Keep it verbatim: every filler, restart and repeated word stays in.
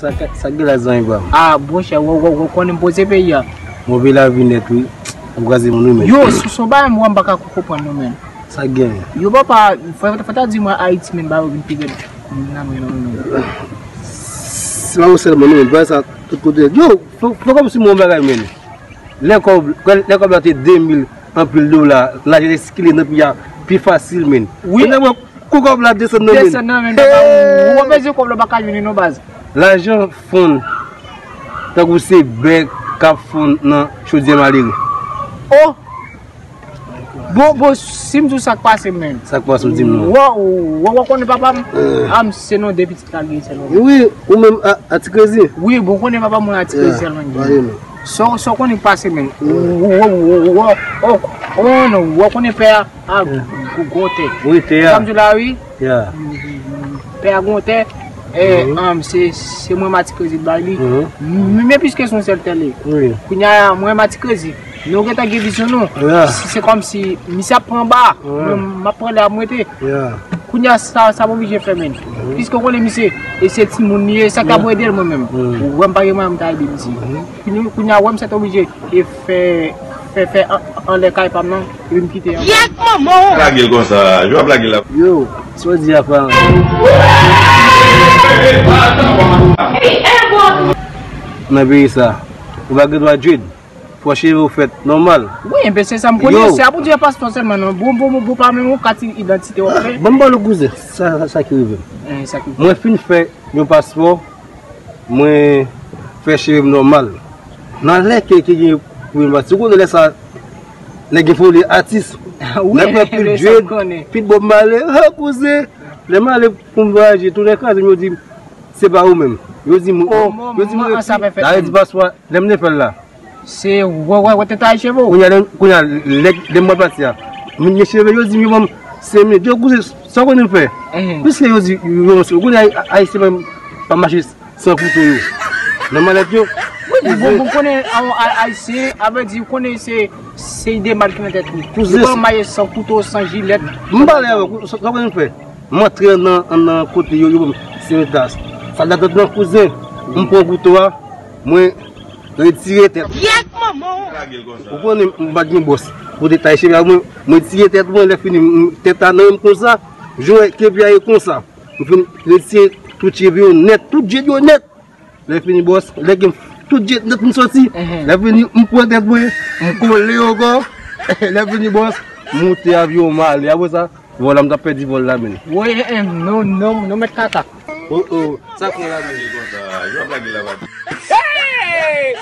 Sa ka- sa gen la zanmi pa m. Ah, monchè, w, w, w konnen m poze peyi a. Move lavi nèt, wi. Ou kraze moun, wi, men. Yo, sou son bagay, mwen, m pa ka konprann nou, men. Sa gen? Yo, papa, fò, fò ta di mwen Ayiti, men, ba yo vin pi rèd nan men nou, men. Se pa ou sèlman, non, men. Bagay sa, tout kote. Yo, fò, fò kòm si mwen bagay, men. Lè kòb, lè kòb la te de mil anpil dola, lajan te sikile nan peyi a pi fasil, men. Wi. Kounye a, kou kòb la desann nan, men. Desann nan, men, papa, ou, ou bezwen kòb la pa ka jwenn non baz. Lajan fonn, tankou se bè k ap fonn nan chodyè malere. Oh! Bon, bon, si m di w sa k pase, men. Sa k pase, w di m non. Wè, wè, wè, konnen papa m, ah, m se non de pitit la gen sèlman. Wi, ou menm a, a ti krezi. Wi, bon, konnen papa m, mwen a ti krezi sèlman. Sa, sa w konnen k pase, men. Wè, wè, wè, wè, oh, oh, non, wè, konnen pè a, a, gwo, gwo tè. Wi, tè a. Sa m di w la, wi. Pè a gwo tè, e, um, se, se mwen m a ti krezi bay li. Men, men piske se yon sèl tè li. Kounye a, mwen m a ti krezi. Nou gentan gen vizyon nou. Se, se kòmsi misye ap pran ba, mwen m ap pran lè ap monte. Kounye a, sa, sa m oblije fè, men. Piske w konnen misye, e se timoun li ye, sa k ap ede l mwen menm. Ou wè m pa gen mwayen m ta ede misye. Kounye, kounye a, wè m sèt oblije e fè, fè, fè an, anlè kay pa m nan, epi m kite an. Yèk manman w! Lage l konsa, yo ap lage l la. Yo, sa w di a pa. Nan peyi sa, ou pa gen dwa dread. Fò cheve w fèt nòmal. Wi, enben se sa m konnen. Yo. Se a pou di paspò sèlman, non. Bon, bon, bon, bon, pa menm yon kat idantite w ap fè. Ban m ba w kouzen, sa, sa, sa ki rive m. Eh, sa ki rive. Mwen fin fè yon paspò, mwen fè cheve m nòmal. Nan lè ke, ke gen premye pati, ou konnen lè sa, nèg gen foli atis. Wi, nèg fè pil dread, pil Bob Marley, ha, kouzen. Lè m ale pou m vwayaje, tou nèg kraze m, yo di m, se pa ou menm. Yo di m, oh, yo di m, sa fè fèt. Lè m te fè l la. Se wè, wè, wè, te taye cheve w. Kounye a, lè, kounye a, lè, lè m pral pati a, moun gen cheve, yo di m, yo ban m senk minit. Yo kouzen, sa w konnen m fè? Piske yo di, yo, yo, kounye a, Ayisyen pa, pa mache san kouto yo. Nan malèt yo. Wi, bon, bon, bon, konnen, a, a, Ayisyen, a vle di, konnen se, se ide mal ki nan tèt li. Yo pa mache san kouto, san jilèt. M pale avè w, sa, sa w konnen m fè? M antre nan, nan kote yo, yo ban m senk minit la. Sa dat nan kouzen, m pran kouto a, mwen retire tèt. Yèk manman w! Ou konnen m pa t gen bòs pou te taye cheve a mwen, mwen retire tèt mwen, lè fini, m, tèt la nan men m konsa, jan w wè kepi a ye konsa. M fin retire tout cheve yo nèt, tout dread yo nèt. Lè fini bòs, lè gen tout dread nèt m soti. Lè fini, m pran tèt mwen, m kole yo ankò. Lè fini bòs, m moute avyon m ale. Apre sa, vòl la, m t ap pèdi vòl la, men. Woy, eh, eh, non, non, non, mèt kaka. Oh, oh, sa k pran la, men? Konsa, yo ap lage la, va. Hey!